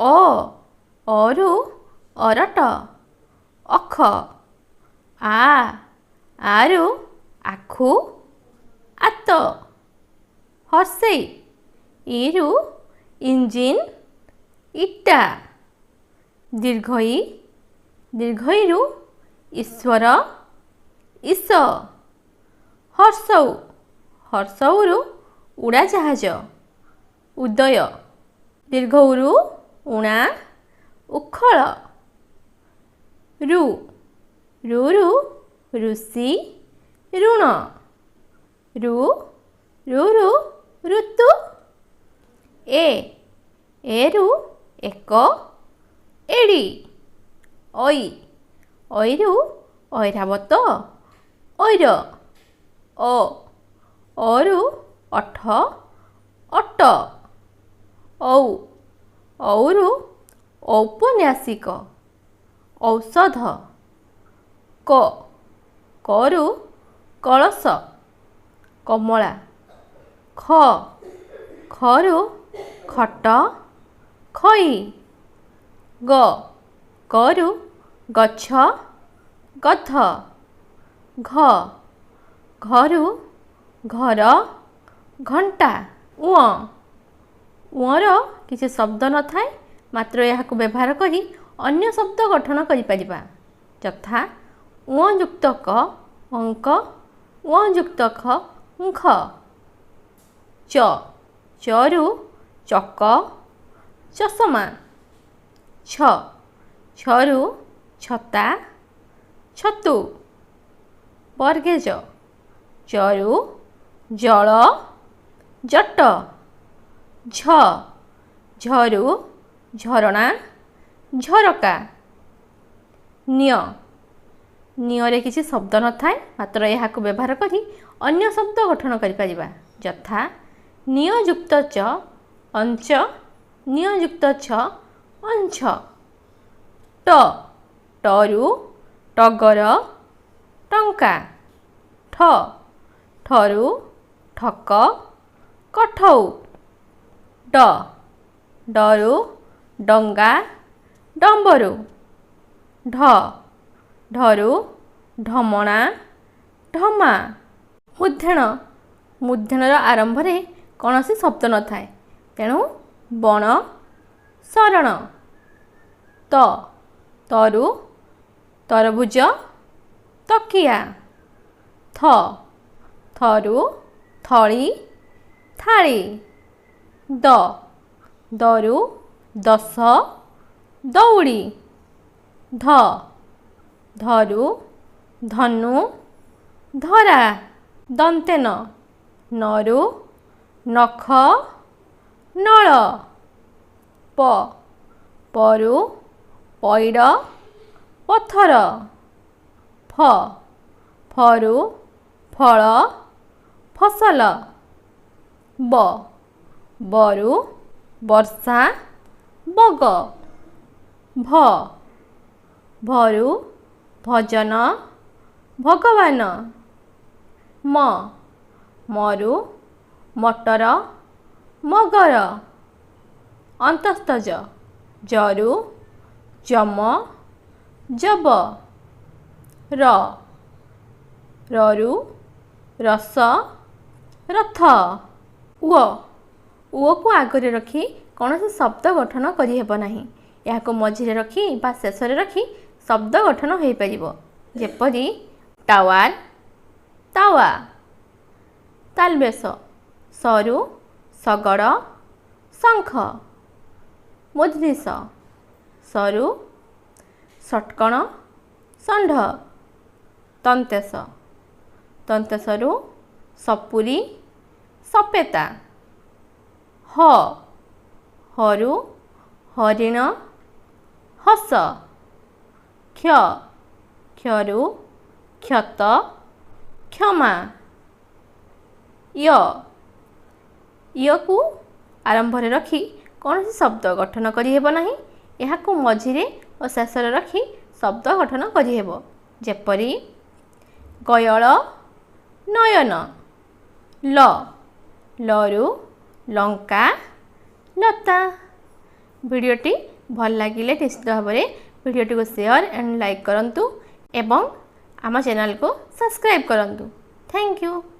ଅ, ଅରୁ ଅରଟ, ଅଖ। ଆ, ଆରୁ ଆଖୁ, ଆତ। ହର୍ଷେଇ, ଇରୁ ଇଞ୍ଜିନ୍, ଇଟା। ଦୀର୍ଘଇ, ଦୀର୍ଘଇରୁ ଈଶ୍ୱର, ଈଶ। ହର୍ଷଉ, ହର୍ଷଉରୁ ଉଡ଼ାଜାହାଜ, ଉଦୟ। ଦୀର୍ଘଉରୁ ଊଣା, ଉଖଳ। ରୁ, ରୁରୁ ଋଷି, ଋଣ। ରୁ, ରୁରୁ ଋତୁ। ଏ, ଏରୁ ଏକ, ଏଡ଼ି। ଐ, ଐରୁ ଐରାବତ, ଐର। ଅ, ଅରୁ ଅଠ, ଅଟ। ଔ, ଔରୁ ଔପନ୍ୟାସିକ, ଔଷଧ। କ, କରୁ କଳସ, କମଳା। ଖ, ଖରୁ ଖଟ, ଖଇ। ଗ, ଗରୁ ଗଛ, ଗଧ। ଘ, ଘରୁ ଘର, ଘଣ୍ଟା। ଉଅଁ, ଉଅଁର କିଛି ଶବ୍ଦ ନଥାଏ, ମାତ୍ର ଏହାକୁ ବ୍ୟବହାର କରି ଅନ୍ୟ ଶବ୍ଦ ଗଠନ କରିପାରିବା, ଯଥା ଉଅଁ ଯୁକ୍ତ କ ଅଙ୍କ, ଉଅଁ ଯୁକ୍ତ ଖ ଙ୍ଖ। ଚ, ଚରୁ ଚକ, ଚଷମା। ଛ, ଛରୁ ଛତା, ଛତୁ। ବର୍ଗେଜ, ଚରୁ ଜଳ, ଜଟ। ଝ, ଝରୁ ଝରଣା, ଝରକା। ନିଅ, ନିଅରେ କିଛି ଶବ୍ଦ ନଥାଏ, ମାତ୍ର ଏହାକୁ ବ୍ୟବହାର କରି ଅନ୍ୟ ଶବ୍ଦ ଗଠନ କରିପାରିବା, ଯଥା ନିଅ ଯୁକ୍ତ ଚ ଅଞ୍ଚ, ନିଅ ଯୁକ୍ତ ଛ ଅଂଛ। ଟ, ଟରୁ ଟଗର, ଟଙ୍କା। ଠ, ଠରୁ ଠକ, କଠଉ। ଡ, ଡରୁ ଡଙ୍ଗା, ଡମ୍ବରୁ। ଢ, ଢରୁ ଢମଣା, ଢମା। ମୂର୍ଦ୍ଧେଣ, ମୂର୍ଦ୍ଧେଣର ଆରମ୍ଭରେ କୌଣସି ଶବ୍ଦ ନଥାଏ, ତେଣୁ ବଣ, ଶରଣ। ତ, ତରୁ ତରଭୁଜ, ତକିଆ। ଥ, ଥରୁ ଥଳି, ଥାଳି। ଦ, ଦରୁ ଦଶ, ଦଉଡ଼ି। ଧ, ଧରୁ ଧନୁ, ଧରା। ଦନ୍ତେନ, ନରୁ ନଖ, ନଳ। ପ, ପରୁ ପଇଡ଼, ପଥର। ଫ, ଫରୁ ଫଳ, ଫସଲ। ବ, ବରୁ ବର୍ଷା, ବଗ। ଭ, ଭରୁ ଭଜନ, ଭଗବାନ। ମ, ମରୁ ମଟର, ମଗର। ଅନ୍ତସ୍ଥଜ, ଜରୁ ଯମ, ଯବ। ର, ରରୁ ରସ, ରଥ। ଉଅ, ଉଅକୁ ଆଗରେ ରଖି କୌଣସି ଶବ୍ଦ ଗଠନ କରିହେବ ନାହିଁ। ଏହାକୁ ମଝିରେ ରଖି ବା ଶେଷରେ ରଖି ଶବ୍ଦ ଗଠନ ହୋଇପାରିବ, ଯେପରି ଟାୱାର, ତାୱା। ତାଲବେଶ, ସରୁ ଶଗଡ଼, ଶଙ୍ଖ। ମୂର୍ଦ୍ଧନୀ ସରୁ ଷଟ୍କୋଣ, ଷଣ୍ଢ। ତନ୍ତେଶ, ତନ୍ତେଶରୁ ସପୁରୀ, ସପେତା। ହ, ହରୁ ହରିଣ, ହସ। କ୍ଷ, କ୍ଷରୁ କ୍ଷତ, କ୍ଷମା। ୟ, ୟକୁ ଆରମ୍ଭରେ ରଖି କୌଣସି ଶବ୍ଦ ଗଠନ କରିହେବ ନାହିଁ। ଏହାକୁ ମଝିରେ ଓ ଶେଷରେ ରଖି ଶବ୍ଦ ଗଠନ କରିହେବ, ଯେପରି ଗୟଳ, ନୟନ। ଲ, ଲରୁ ଲଙ୍କା, ଲତା। ଭିଡ଼ିଓଟି ଭଲ ଲାଗିଲେ ନିଶ୍ଚିତ ଭାବରେ ଭିଡ଼ିଓଟିକୁ ସେୟାର ଆଣ୍ଡ ଲାଇକ୍ କରନ୍ତୁ ଏବଂ ଆମ ଚ୍ୟାନେଲକୁ ସବସ୍କ୍ରାଇବ୍ କରନ୍ତୁ। Thank you.